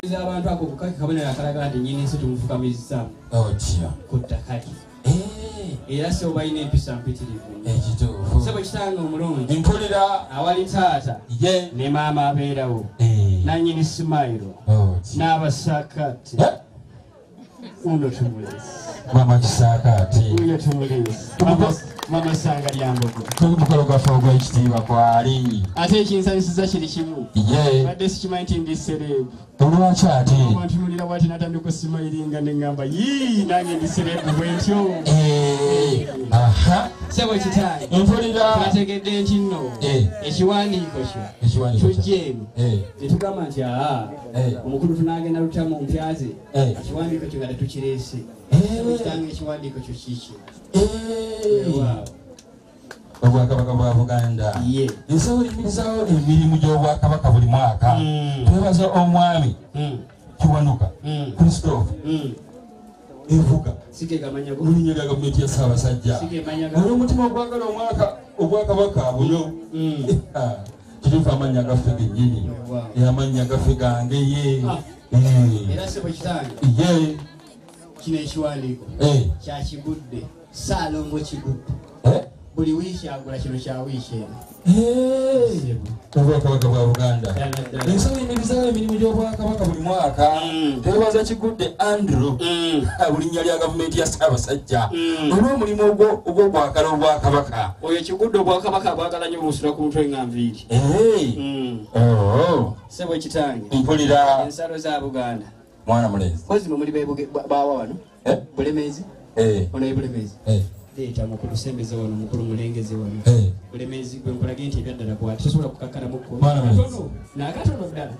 Abantu ako kukaki kabonero akalaga nti nnyini nsi tumufukamizza ku ttaka lye. Era ssebo balina empisa mpitirivu. Ekituufu. Ssebo kitange omulungi. Mpulira. Awali taata ne maama abeerawo. Nannyini simayiro. N'abasaakaate. Uno tumulezi. Mama Kisaakaate. Uyo tumulezi. Mama Sanga Lyambogo. Tuli mukolo gwaffe ogw'ekitiibwa kwali. Ate ekinsanyusiza kiri kimu. Badde sikimanyi nti ndi serebu. Olwaki ate? Wantunuulira bw'ati n'atandika osimayiringa ne ŋŋamba yii nange ndi serebu bwe ntyo. Ssebo kitange. Mpulira. Twategedde nti nno ekiwandiiko kyo tujja eno. Ne tugamba nti aa omukulu tunaagenda lutya mu mpya ze ekiwandiiko kyo nga tetukireese. Ssebo kitange ekiwandiiko kyo kiiki? Obwakabaka bwa Buganda. Ensawo eyimirizaawo emirimu gy'obwakabaka buli mwaka. Twebaza omwami Kiwanuka Christophe Evuga mu linnya lya gavumenti ya Ssaabasajja. Olw'omutima ogwagala omwaka obwakabaka buno. Kituufu amannya gaffe gennyini. Amannya gaffe gange ye. Era ssebo kitange. Kino ekiwandiiko kya Kigudde. Ssaalongo Kigudde. Buli wiiki agula kino kya wiiki eno. Obwakabaka bwa Buganda. Ensawo eyimirizaawo emirimu gy'obwakabaka buli mwaka. Twebaza Kigudde Andrew mu linnya lya gavumenti ya Ssaabasajja olw'omulimu ogw'okwagala obwakabaka. Oyo Kigudde obwakabaka abwagala nnyo busula ku mutwe nga nviiri. Ssebo kitange. Mpulira. Ensalo za Buganda. Mwana mulenzi. Kozzi mwe muli baawa wano? Bulemeezi? Ono ye Bulemeezi? Leeta mukulu sembeza wano mukulu mulengeze wano. Bulemeezi gwe nkulage nti ebyaddala bw'ati tosobola kukakkalamu kko. N'akatono ddala.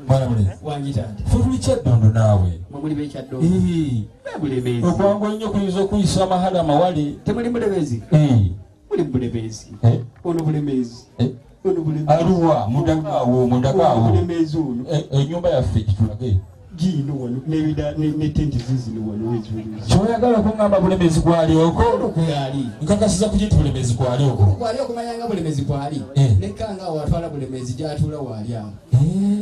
Mwana mulenzi. Wangi taata. Ffe tuli Kyaddondo naawe. Mwe muli b'e Kyaddondo. Bulemeezi. Okwangu ennyo kuyinza okuyisa amahala amawale. Temuli Bulemeezi? Muli Bulemeezi. Ono Bulemeezi. Ono Bulemeezi. Aluwa mundakaawo mundakaawo. Bulemeezi ono. Ennyumba yaffe gitulage. Gino wano ne tenti zizino wano wezuli. Kyoyagala kuŋŋamba Bulemeezi kwali okwo? Kwali. Nkakasiza ku kintu Bulemeezi kwali okwo. Kwali okumanya nga Bulemeezi kwali. Nekka nga awo atwala Bulemeezi gy'atuula waali awo.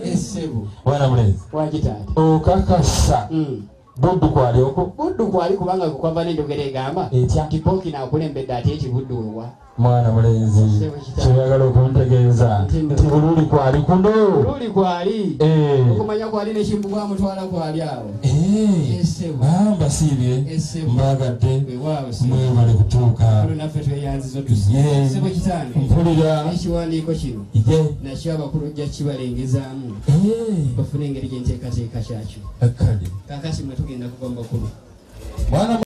Essebo. Mwana mulenzi. Wangi taata. Okakasa. Buddu kwali okwo? Buddu kwali kubanga kwava n'enjogera egamba nti Ppookino akulembedde ate ekibuddu wewa. Mwana mulenzi kyoyagala okuntegeeza nti Bululi kwali kuno. Bululi kwali. Okumanya kwali n'ekimbugwa amutwala kwali awo. Mbasiibye mbagadde mwebale kutuuka. Naffe tweyanziza otusiibye. Ssebo kitange. Mpulira. Ekiwandiiko kino nakyo abakulu ojja kibalengezaamu bafune engeri gy'enteekateeka kyakyo. Kaakati mwe tugenda kuva mu bakulu. Mwana